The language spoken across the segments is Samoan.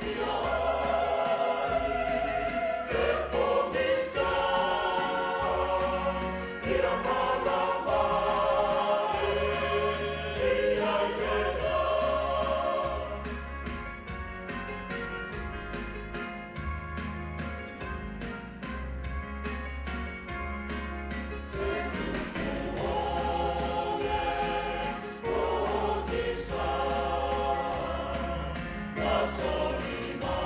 Ai e pogisa. Ia kalama e ia i le la. E tupu ole pogisa. Na soli.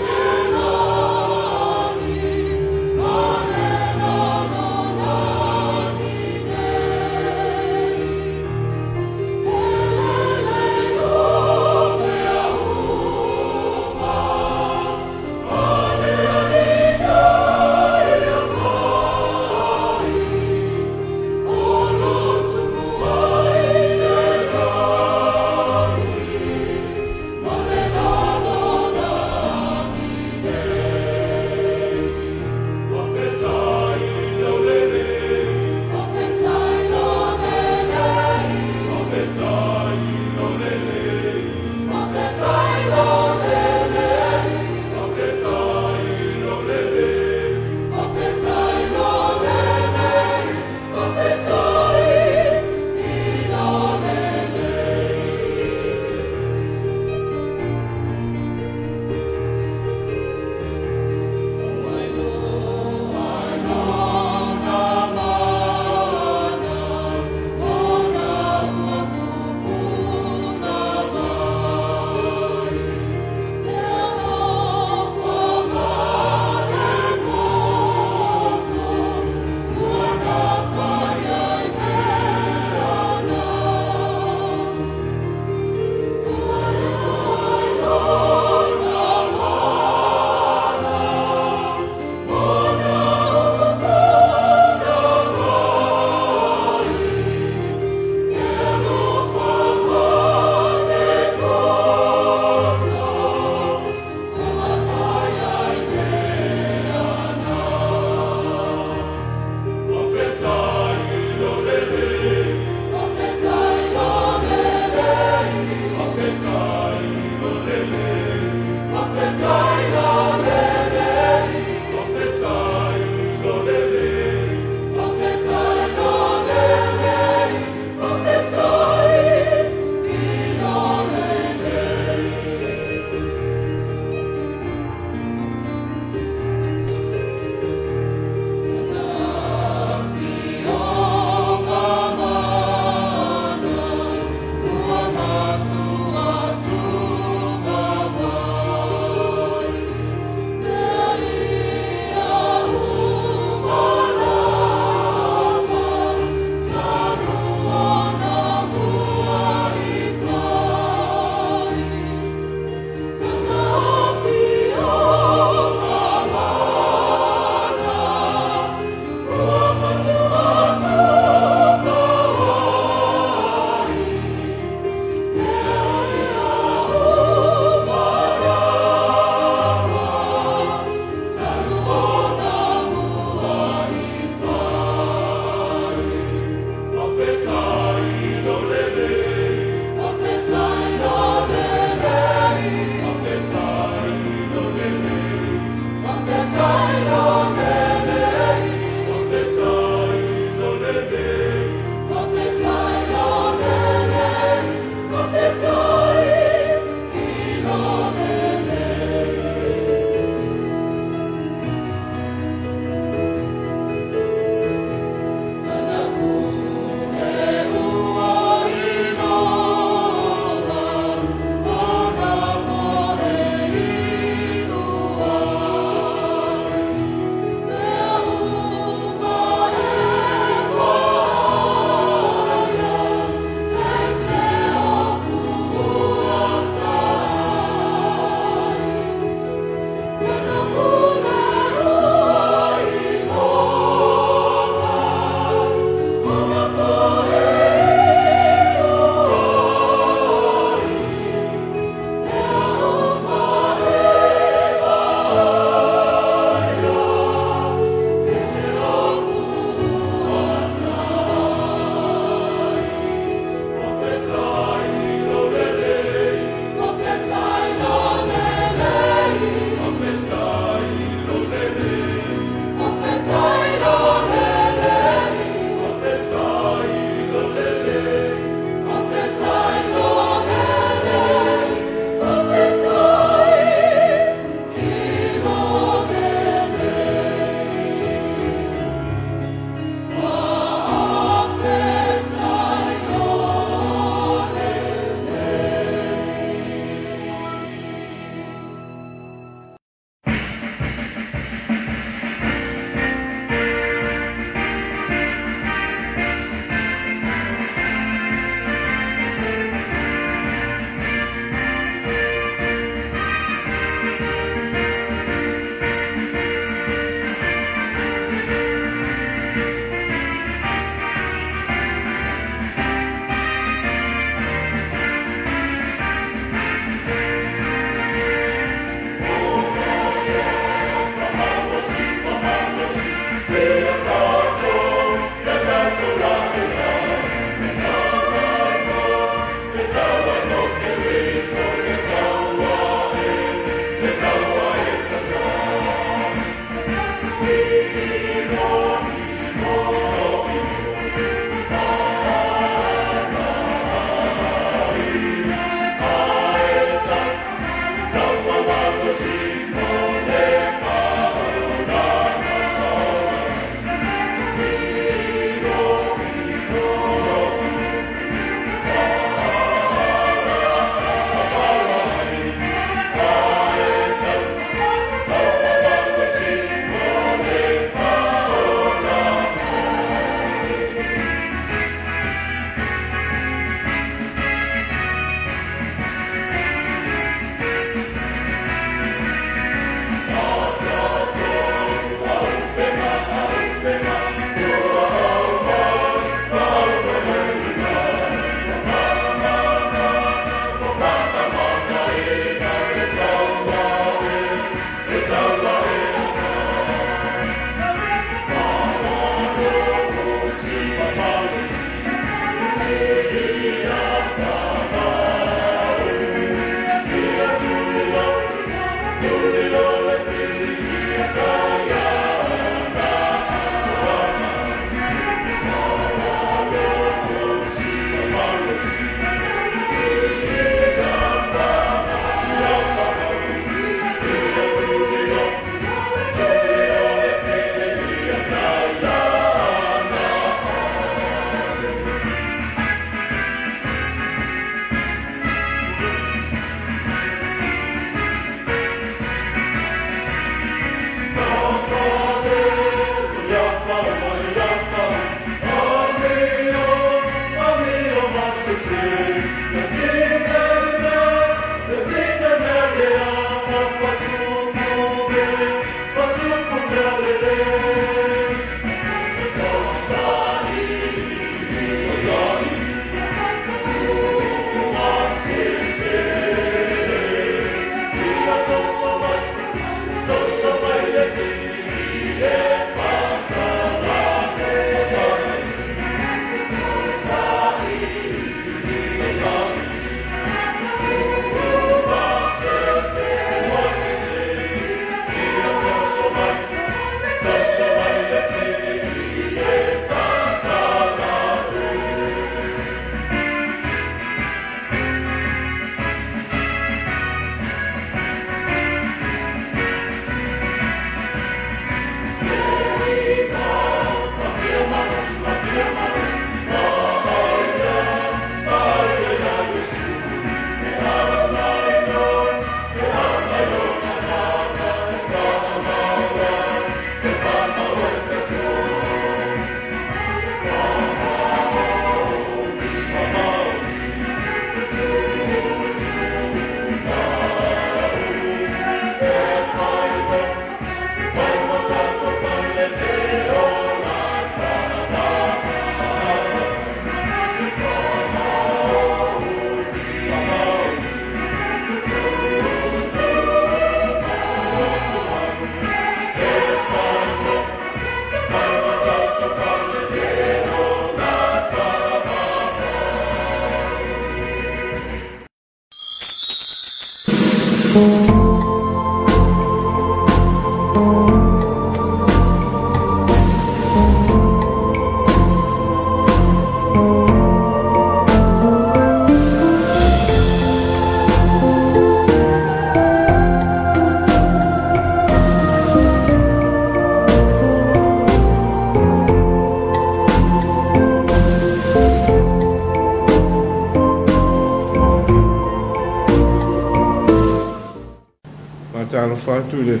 faatalofa atu i le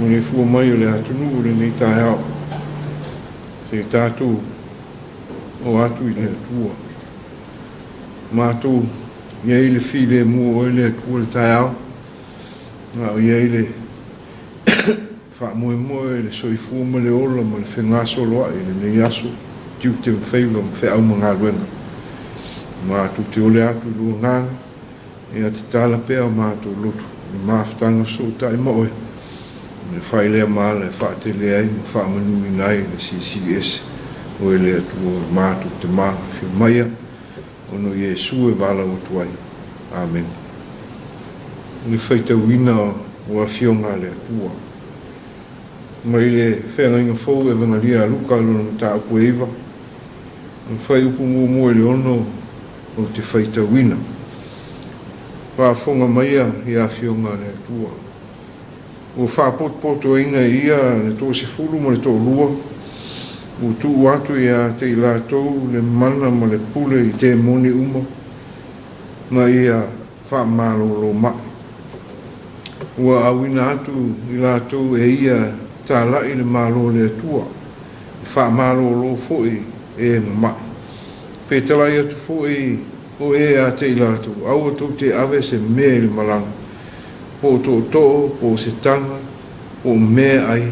maleifua mai o le atunuu i lenei taeao, se i tatou oo atu i le Atua. Matou i ai le filemu o Oe le Atua i le taeao, a o i ai le faamoemoe i le soifua ma le ola ma le fegasoloai i lenei aso, tiute ma faiva ma feau ma galuega. Matou te ole atu i lou Agaga, ia tatala pea o matou loto i le mafutaga fesootai ma Oe, e fai lea ma ala e faatele ai ma faamanuina ai le Silisili Ese, Oe le Atua o le matou Tama. Afio maia, ona o Iesu e valaau atu ai. Amene. O le faitauina o Afioga a le Atua. Mai le Feagaiga Fou Evegalia a Luka lona mataupu e 9, o le fuaiupu muamua i le 6 ou te faitauina. Faafofoga maia i Afioga a le Atua. Ua faapotopotoina e ia le toasefulu ma le toalua, ua tuu atu ia te i latou le mana ma le pule i temoni uma, ma ia faamalolo mai. Ua auina atu i latou e ia talai le Malo o le Atua, e faamalolo foi e mama'i. Fetalai atu foi o e ia te i latou, aua tou te ave se mea i le malaga, po o tootoo, po o se taga, po o mea ai,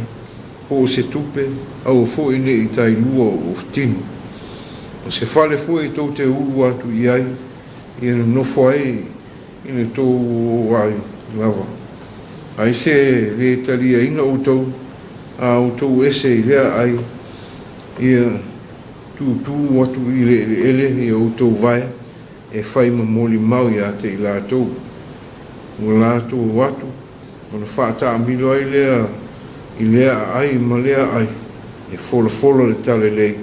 po o se tupe, aua foi ne i tailua o tino. O se fale foi tou te ulu atu i ai, ia nonofo ai i le tou o ai lava. Ai se le taliaina outou, a outou ese i lea ai, ia tūtū atu i le eleele ia outou vae, e fai ma molimau ia te i latou. Ua latou o atu, ona faataamilo ai lea i lea aai ma lea aai, e folafola le talalelei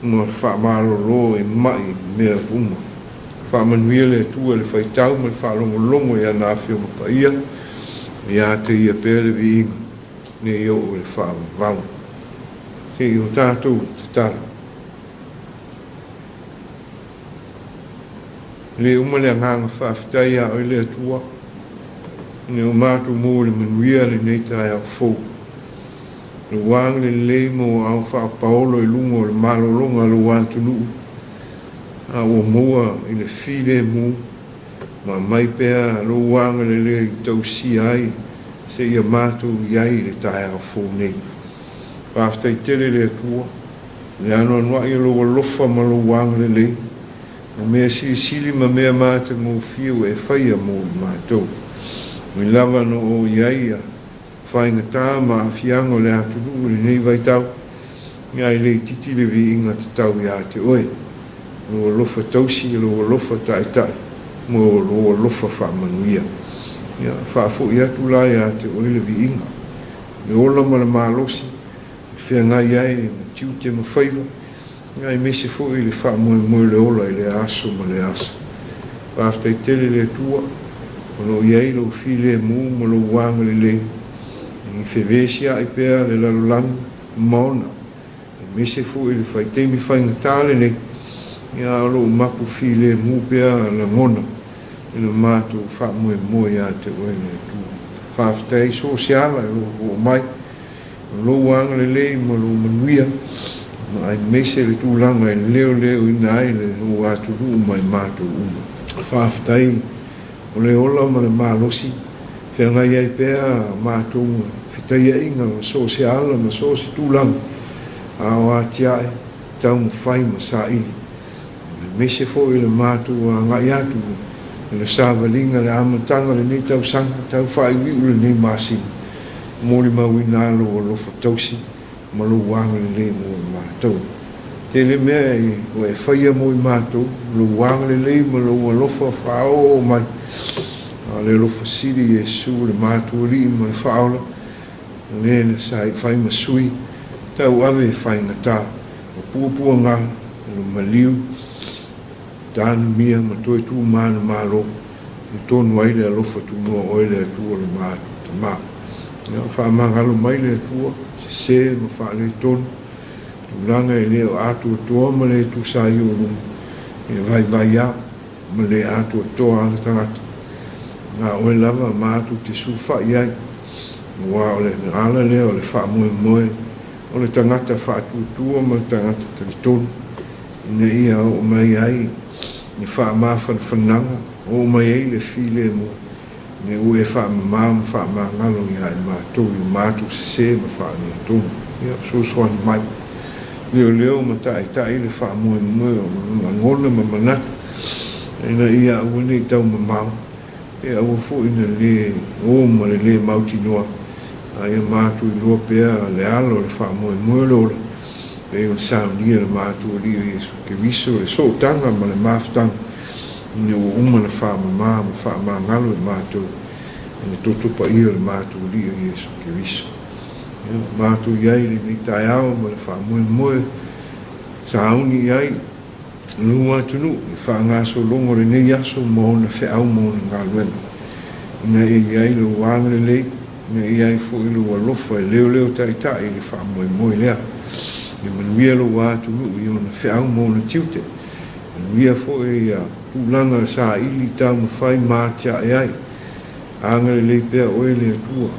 ma faamalolo e ma'i mea uma. Faamanuia le Atua i le faitau ma le faalogologo i ana afioga paia, ia te ia pea le viiga, nei oo i le faavavau. Se i o tatou tatalo. E le uma le agaga faafetai ia Oe le Atua, ina ua matou maua i le manuia lenei taeao fou. Lou agalelei ma ou aao faapaolo i luga o le malologa a lou atunuu, a ua maua i le filemu, ma aumai pea lou agalelei tausia ai seia matou i ai i le taeao fou nei. Faafetai tele le Atua, i le anoanoai o lou alofa ma lou agalelei, o mea silisili ma mea matagofie ua e faia mo i matou. Ui lava na o i ai ia faigata ma aafiaga o le atunuu i lenei vaitau, ia e le itiiti le viiga tatau ia te oe, lou alofa tausi, lou alofa taitai, ma lou alofa faamanuia. Ia faafoi atu la ia te oe le viiga, le ola ma le malosi, e feagai ai ma tiute ma faiva, aemaise foi le faamoemoe o le ola i lea aso ma lea aso. Faafetai tele le Atua, o lo o i ai lou filemu ma lou agalelei, i fevesiai pea le lalolagi ma ona, aemaise foi le faitaimi faigata lenei, ia o lo o mapu filemu pea lagona i le matou faamoemoe ia te oe le Atua. Faafetai so o se ala i lou oo mai, o lou agalelei ma lou manuia, ma aemaise le tulaga e leoleoina ai le lou atunuu ma i matou uma. Faafetai o le ola ma le malosi, feagai ai pea matou fetaiaiga ma so o se ala ma so o se tulaga, a o atiae, taumafai ma saili. Aemaise foi le matou agai atu i le savaliga i le amataga o lenei tausaga, tau faaiuiu lenei masina, molimauina lou alofa tausi ma lou agalelei mo i matou. Tele mea ua e faia mo i matou, lou agalelei ma lou alofa faaoo mai, a o le alofa sili Iesu le matou Alii ma le Faaola, o le na sa i fai ma sui, tau ave e faigata, ma puapuaga, o le maliu, tanumia ma toe tu manumalo, i tonu ai le alofa tumua o Oe le Atua le matou Tama. Ia faamagalo mai le Atua, sese ma faaletonu, tulaga e le o atoatoa ma le tusa ai o luma, e vaivai a ma le atoatoa a le tagata. Na oe lava matou te sulufai i ai, aua o le ala lea o le faamoemoe o le tagata faatuatua ma le tagata talitonu, ina ia oo mai ai le faamafanafanaga, oo mai ai le filemu, ina ua e faamama ma faamagalo ia i matou i o matou sese ma faaletonu. Ia fesoasoani mai, leoleo ma taitai le faamoemoe o lagona ma manatu, ina ia aua ne i taumamao, e aua foi na le o ma le lē mautinoa, a ia matou iloa pea le ala o le faamoemoe o le ola, pei ona saunia e le matou Alii o Iesu Keriso le sootaga ma le mafutaga, ina ua uma ona faamama ma faamagalo i matou i le toto paia o le matou Alii o Iesu Keriso. Ia, matou i ai i lenei taeao ma le faamoemoe sauni i ai lou atunuu i faagasologa o lenei aso ma ona feau ma ona galuega, ina ia i ai lou agalelei, ina ia i ai foi lou alofa e leoleo taitai i le faamoemoe lea. Ia manuia lou atunuu i ona feau ma ona tiute. Manuia foi ia tulaga saili taumafai ma atiae ai. Agalelei pea oe le Atua,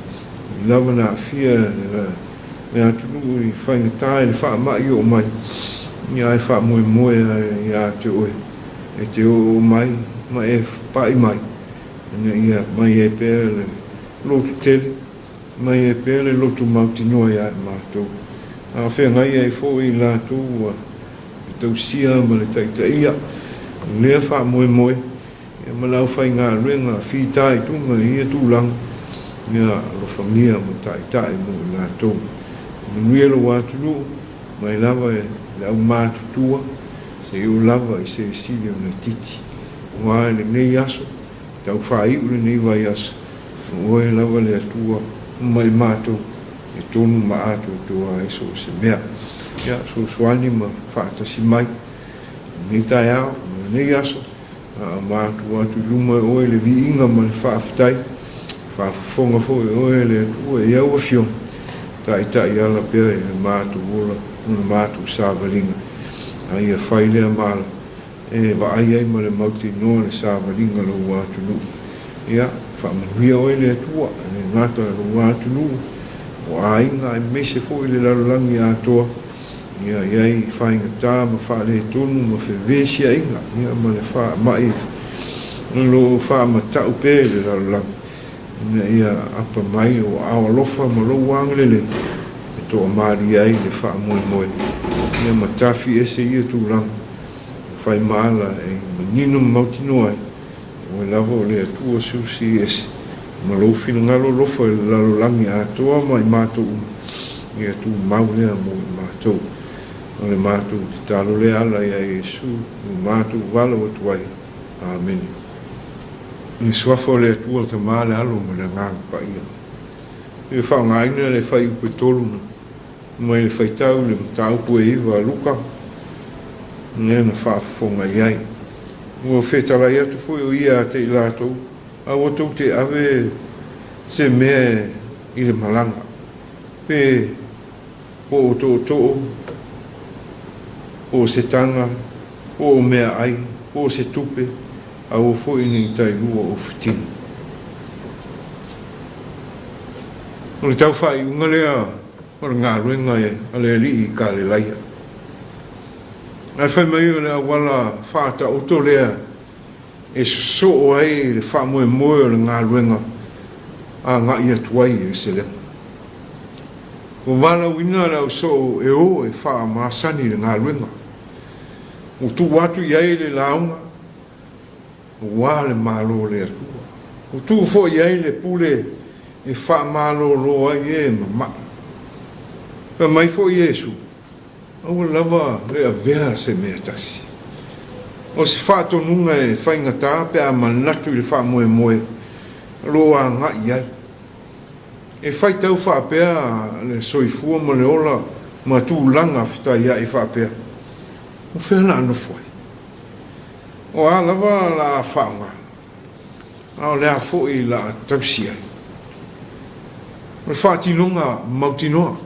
i lava na aafia le atunuu i faigata i le faamai oo mai, ia ae faamoemoe ia te oe e te oo mai ma e pai mai, ina ia mai ai pea le lotu tele, mai ai pea le lotu mautinoa ia i matou. A o feagai ai foi i latou ua tausia ma le taitaia lea faamoemoe, Ia ma le aufaigaluega fitaituga i ia tulaga, ia alofagia ma taitai mo i latou. Manuia lou atunuu, mai lava i le aumatutua seia oo lava i se sili ona itiiti. Aua i lenei aso, tau faaiu lenei vaiaso, o oe lava le Atua ma i matou e tonu ma atoatoa ai so o se mea. Ia fesoasoani ma faatasi mai i lenei taeao ma lenei aso, A o matou atu i luma e oe le viiga ma le faafetai, faafofoga foi e oe le Atua i au afioga, taitai ala pea i le matou ola ma le matou savaliga, a ia fai lea mala e vaai ai ma le mautinoa le savaliga o lou atunuu. Ia, faamanuia oe le Atua, e le gata i lou atunuu, o aiga aemaise foi le lalolagi atoa, Ia i ai faigata ma faaletonu ma fevesiaiga, ia ma le faamai o lo o faamatau pea i le lalolagi, ina ia apa mai ou aao alofa ma lou agalelei e toamalie ai le faamoemoe, ia ma tafi ese ia tulaga e fai ma ala e manino ma mautinoa ai, o oe lava o le Atua Silisili Ese, ma lou finagalo alofa i le lalolagi atoa ma i matou uma, ia tumau lea mo i matou. O le matou tatalo lea ala iā Iesu ua matou valaau atu ai. Amene. I le Suafa o le Atua le Tama, le Alo ma le Agaga Paia. Ia faaaogaina le fuaiupu e tolu na mai le faitau i le mataupu e iva a Luka, lea na faafofoga i ai. Ua fetalai atu foi o ia ia te i latou, Aua tou te ave se mea i le malaga, pe po o tootoo, po o se taga, po o meaai, po o se tupe, aua foi ne i tailua ou fetino. O le tau faaiuga lea o le galuega a le Alii i Kalelaia. Ae fai mai o le auala faataoto lea e sosoo ai le faamoemoe o le galuega agai atu ai i Ierusalema. Ua valaauina le ausoo e o e faamasani le galuega. Ua tuu atu i ai le lauga aua le Malo o le Atua. Ua tuu foi i ai le pule e faamalolo ai e mama'i. Fai mai foi Iesu, Aua lava le avea se mea tasi. O se faatonuga e faigata pe a manatu i le faamoemoe o lo o agai i ai. E faitau faapea le soifua ma le ola ma tulaga fetaiai faapea, O fea la a nofo ai? O a lava la a faaaoga? A o le a foi la a tausi ai? O le faatinoga mautinoa.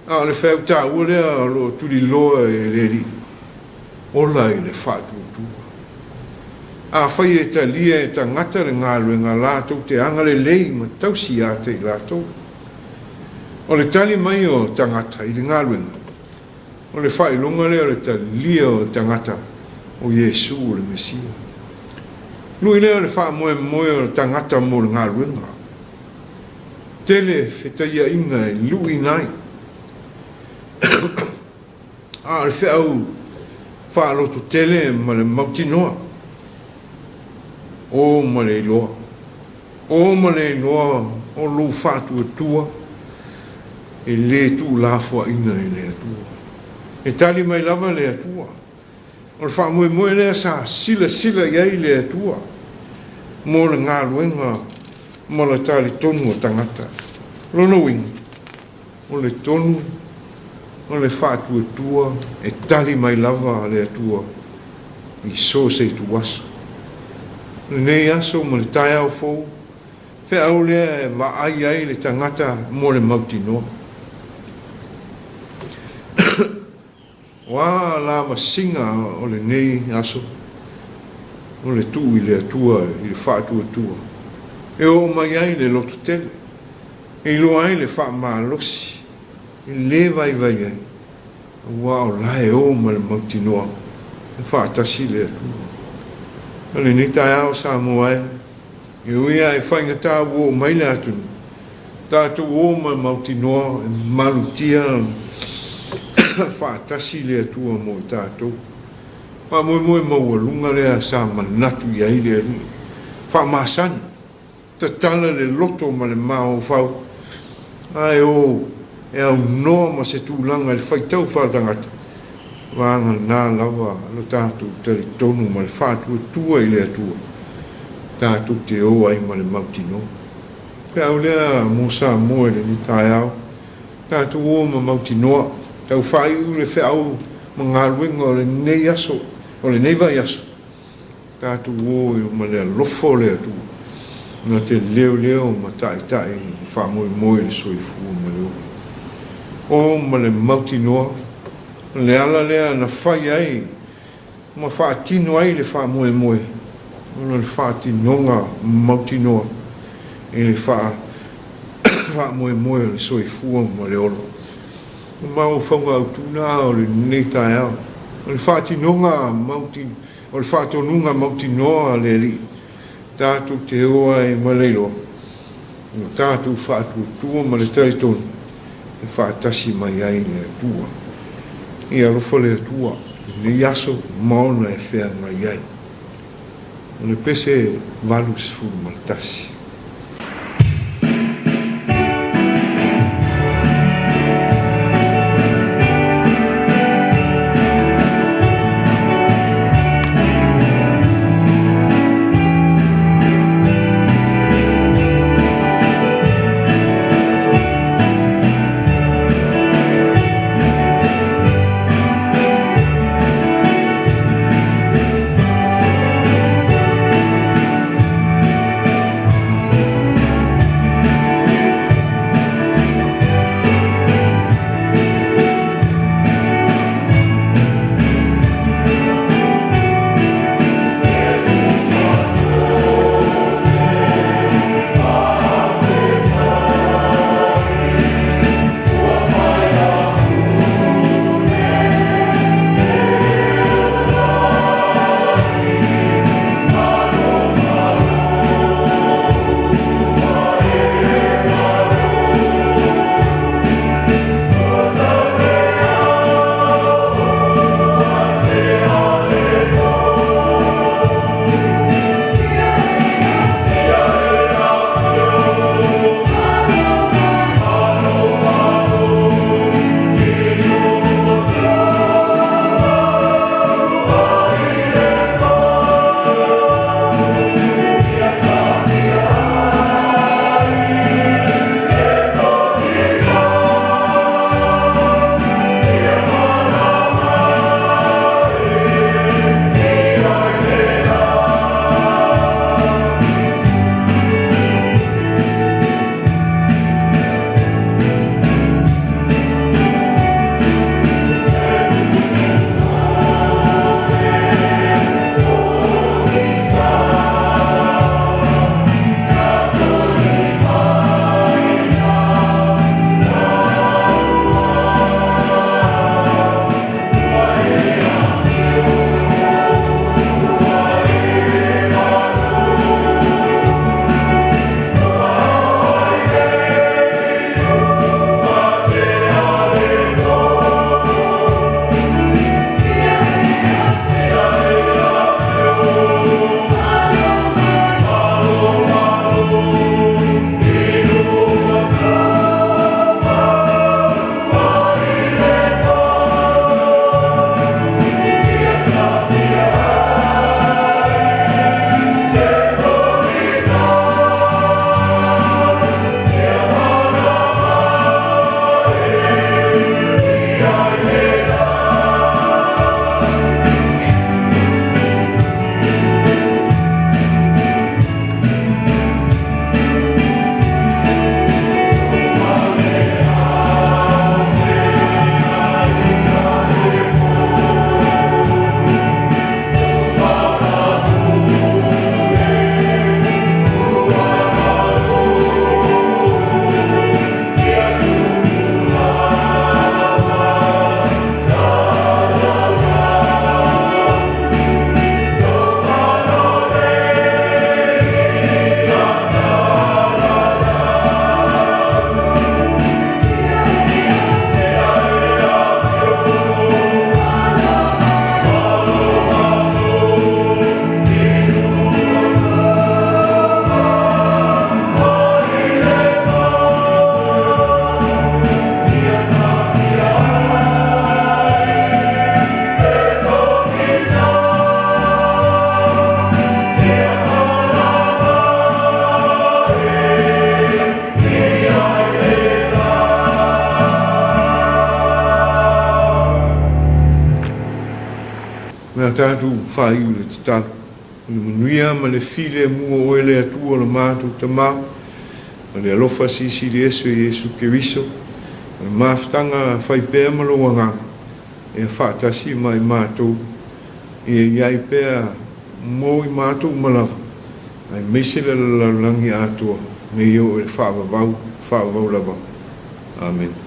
A o le feau taua lea o lo o tuliloa e le Alii, ola i le faatuatua. Afai e talia e tagata le galuega latou te agalelei ma tausi ia te i latou. O le tali mai o tagata i le galuega, o le faailoga lea o le talia o tagata o Iesu o le Mesia. Lui lea o le faamoemoe o tagata mo le galuega. Tele fetaiaiga e luiina ai. A o le feau faalototele ma le mautinoa, o ma le iloa, o ma le iloa o lou faatuatua e le tuulafoaina e le Atua. E tali mai lava le Atua. O le faamoemoe lea sa silasila i ai le Atua mo le galuega ma le talitonu o tagata. Lona uiga, o le tonu o le faatuatua e tali mai lava le Atua i so o se ituaso. O lenei aso ma le taeao fou, feau lea e vaai ai le tagata mo le mautinoa. O a lavasiga o lenei aso, o le tuu i le Atua i le faatuatua e oo mai ai le lototele, e iloa ai le faamalosi e le vaivai ai, aua o la e o ma le mautinoa e faatasi le Atua. O lenei taeao Samoa e, e ui lava i faigata ua oo mai le atunuu, tatou o ma le mautinoa e malutia faatasi le Atua mo i tatou. Faamoemoe maualuga lea sa manatu i ai le Alii. Faamasani, tatala le loto ma le mafaufau, ae o e aunoa ma se tulaga i le faitau faaletagata, vagana lava lo tatou talitonu ma le faatuatua i le Atua, tatou te o ai ma le mautinoa. Feau lea mo Samoa i lenei taeao, tatou o ma mautinoa, tau faaiu le feau ma galuega o lenei aso, o lenei vaiaso, tatou o ma le alofa o le Atua, na te leoleo ma taitai i faamoemoe i le soifua ma le ola. O ma le mautinoa, o le ala lea na fai ai ma faatino ai le faamoemoe, ona o le faatinoga mautinoa i le faamoemoe o le soifua ma le ola. O mafaufauga autu na o lenei taeao, o le faatinoga o le faatonuga mautinoa a le Alii, tatou te o ai ma le iloa, o tatou faatuatua ma le talitonu e faatasi mai ai le Atua. Ia alofa le Atua i lenei aso ma ona e feagai ai. O le pese 81. a tatou faaiu i le tatalo. I le manuia ma le filemu o Oe le Atua lo matou Tama, ma le alofa silisili ese o Iesu Keriso, ma le mafutaga fai pea ma Lou Agaga, ia faatasi ma i matou, ia i ai pea mo i matou uma lava, aemaise le lalolagi atoa, nei oo i le faavavau, faavavau lava. Amene.